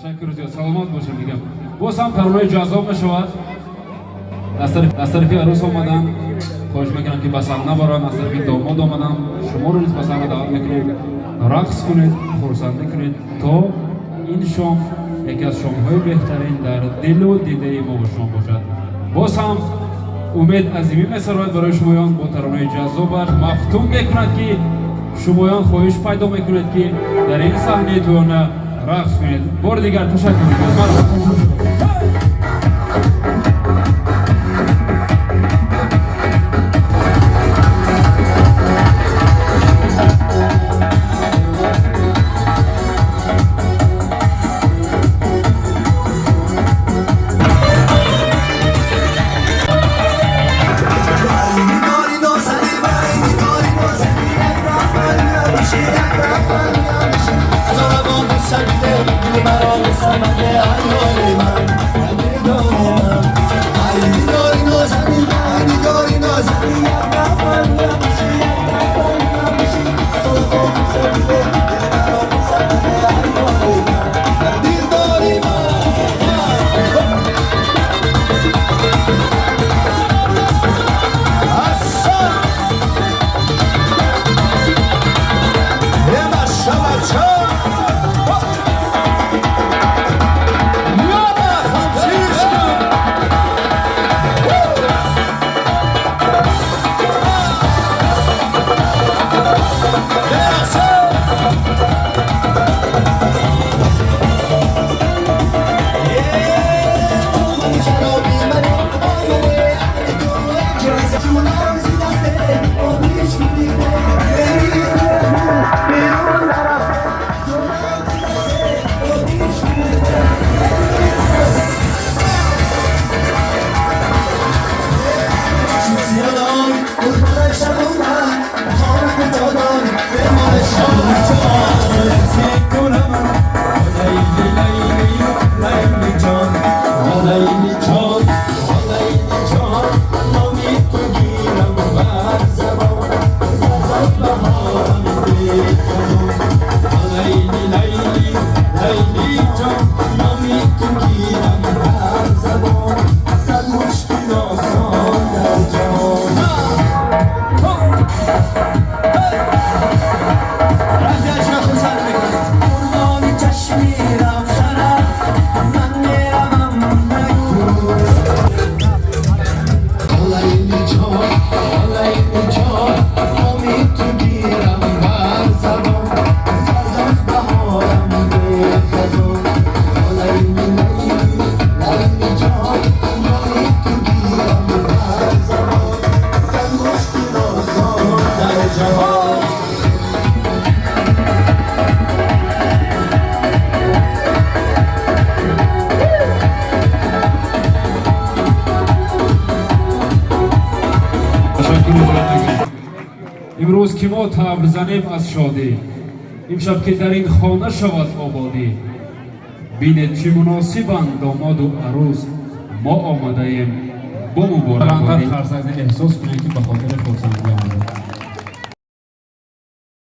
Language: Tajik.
Ташаккур зиёд, саломат бошед мегам. Боз ҳам таронаи ҷаззоб мешавад. Аз тарафи арӯс омадан, хоҳиш мекунам, ки ба саҳна бароянд. Аз тарафи домод омадан, шуморо низ ба саҳна даъват мекунем. Рақс кунед, хурсандӣ кунед, то ин шом яке аз шомҳои беҳтарин дар дилу дидаи мо шумо бошад. Боз ҳам Умед Азимӣ месарояд барои шумоён бо таронаи ҷаззобаш, мафтун мекунад, ки шумоён хоҳиш пайдо мекунед, ки дар ин саҳнаи тӯёна рақс кунед. Бори дигар ташаккур мекунам. نگاری نازنین نگاری نازنین، یک رفتن میشه، یک رفتن میشه. از آن سکته دل مرا سمده، ایار من، نگار من. ای نگاری نازنین، ای نگاری نازنین، یک رفتن میشه، یک رفتن میشه. از آن سکته دل مرا سمده، ایار من، دلداری من. اصلا یه بچه یالا خمسیشکا. شرابی من آمده جونم زیدسته آبیش میریزه بیرون نرفته، جونم زیدسته آبیش میریزه. سیادان قربان شبونم خانه دادان به مال لیلی لیلی لیلی جان، لیلی جان، لیلی جان، نامی تو گیرم بر زبان، زد بهارم به خزان. لیلی لیلی لیلی جان، نامی تو گیرم بر زبان، صد مشکل آسان در جهان. قربان چشمی روشنم، من میروم بگو. لیلی جان، لیلی جان، نامی تو گیرم بر زبان، زد بهارم به خزان. لیلی لیلی لیلی جان، نامی تو گیرم بر زبان، صد مشکل آسان در جهان. Ташаккур зиёд. Имрӯз ки мо табл занем аз шодӣ, имшаб ки дар ин хона шавад ободӣ, бинед, чӣ муносибанд домоду арӯз, мо омадаем бо муборакбодӣ. Эҳсос кунед, ки ба хотири хурсандӣ омадед.